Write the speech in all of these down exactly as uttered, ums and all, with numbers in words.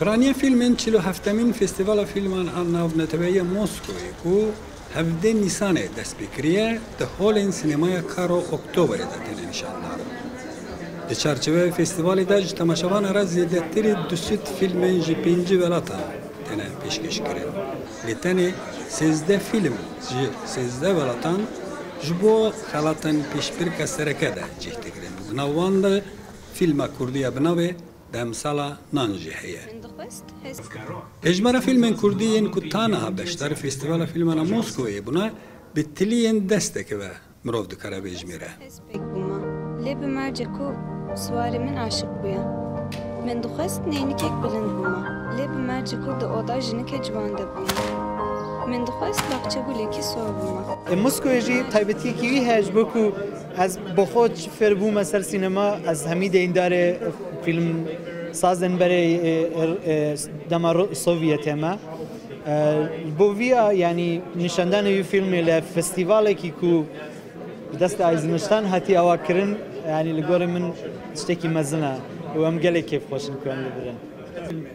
Piraniya fîlmên çil û heftemîn Festîvala Fîlman a Navneteweyî ya Moskowê ku hevdeh Nîsanê dest pê kiriye, di holên sînemaya Karo Oktoberê de têne nîşandan. Di çarçeveya festîvalê de ji temaşevanan re zêdetirî du sed fîlmên ji pêncî welatan têne pêşkêşkirin. Lê tenê sêzdeh fîlm ji sêzdeh welatan ji bo xelatên pêşbirka sereke de cih digirin. Di nav wan de fîlma kurdî ya bi navê Demsala Nan jî heye. Min dixwest hest Hejmara fîlmên kurdî yên ku ta niha beşdarî Festîvala Fîlmana Moskowê bûne, bi tiliyên desteke ve mirov dikare vêjmêre. Hespek bûma. Lê bi mercê ku siwarê min aşiq bûye. Min dixwest neynikek bilind bûma. Lê bi mercê ku di oda jinike ciwan de bûma. Min dixwest baxçegulekî sor bûma. E, Moskowê jî taybetiyekî wî heye, ji bo ku ez bi xwe fêr bûme ser sînema, ez hemî deyndarê fîlm sazên berê, e, e, e, dema Ro-, Sovyetê me. E, ji bo viya, yanî nîşandanê wî fîlmê li festîvalekî ku bi destê Ayzîniştan hatî awa kirin, yanî li gorî min tiştekî mezin e û em gelek kêfxweş in ku em li vir in.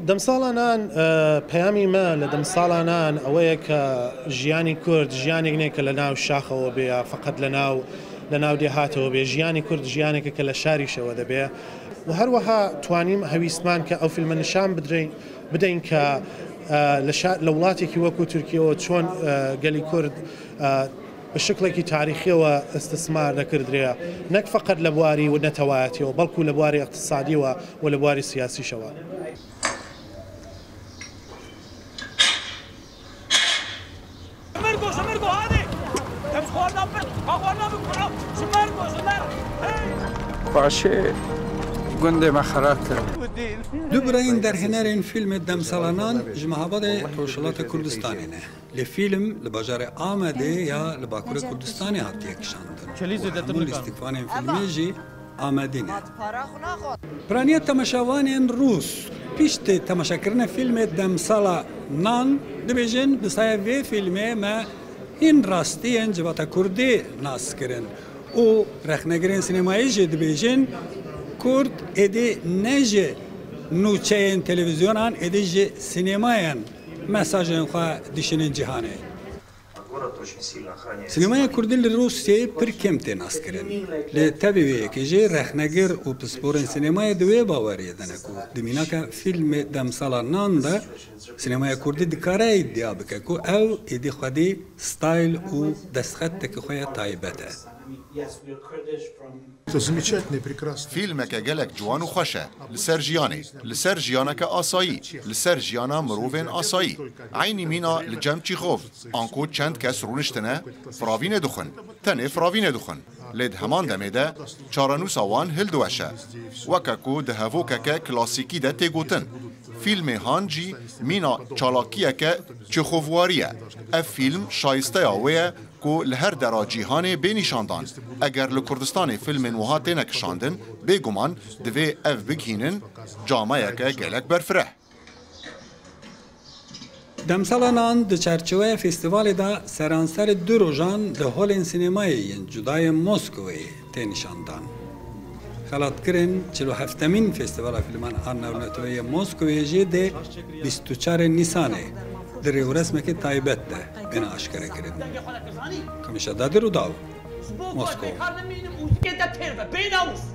Demsala Nan, e, peyamî me li Demsala Nan ewê ye ke jiyanî Kurd jiyanêk nê ke li nav şaxewe bê ya feqet li nav, li nav dêhatê bê. Jiyanî Kurd jiyaneke ke li şarîşewe de bê. Û her wiha twanîm hewîstman ke ew fîlme nîşan bidreyn, bideyn ke, e, li şa-, li welatekî wekû Tirkiyewe çon, e, gelî Kurd, e, bi şiklekî tarîxî we îstismar dikir dirê, nek feqet li bwarî netewayetî we, belkû li bwarî îqtisadî we û li bwarî siyasî şewe. Ji mergo, ji mergo, hadi! Em ji xwarina bin, ha xwarina bin, kuro! Ji mergo, ji mergo! Hey! Paşê gundê me xera kir. Du birayên derhênerên fîlmê Demsala Nan ji Mehabadê Rojhilata Kurdistanê ne. Lê fîlm li bajarê Amedê ya li Bakurê Kurdistanê hatiye kişandin. Û hemû lîstikvanên fîlmê jî Amedî ne. Piraniya temaşevanên Rûs piştî temaşekirina fîlmê Demsala Nan dibêjin, bi saya vê fîlmê me hîn rastiyên civata Kurdî nas kirin û rexnegirên sînemayî jî dibêjin, Kurd êdî ne ji nûçeyên televîzyonan, êdî ji sînemayan mesajên xwe dişînin cîhanê. Sînemaya Kurdî li Rûsyayê pir kêm tê naskirin. Lê tevî wê yekê jî rexnegir û pisporên sînemayê di wê baweriyê de ne ku di mînaka fîlmê Demsala Nan de sînemaya Kurdî dikare îdia bike ku ew êdî xwedî stayl û destxeteke xwe ya taybet e. Fîlmeke gelek ciwan û xweş e. Li ser jiyanê, li ser jiyaneke asayî, li ser jiyana mirovên asayî. Eynî mîna li cem Çîxov, anku çend kes rûniştine, firavînê dixwin. Tenê firavînê dixwin. Lê di heman demê de çarenûsa wan hildiweşe. Weke ku di hevokeke klasîkî de tê gotin. Fîlmê Han jî mîna çalakiyeke Çîxovwarî ye. Ev fîlm şayîsteya wê ye ku li her dera cîhanê bê nîşandan. Eger li Kurdistanê fîlmên wiha têne kişandin, bêguman divê ev bigihînin cameyeke gelek berfireh. Demsala Nan di çarçeweya festîvalê de seranserê du rojan di holên sînemayê yên cuda yên Moskowê tê nîşandan. Xelatkirin çil û heftemîn Festîvala Fîlman a Navneteweyê Moskowê jî dê bîst û çarê Nîsanê di rêûresmeke taybet de bêne aşkerekirin. Kamişa Dadir û Daw, Moskova.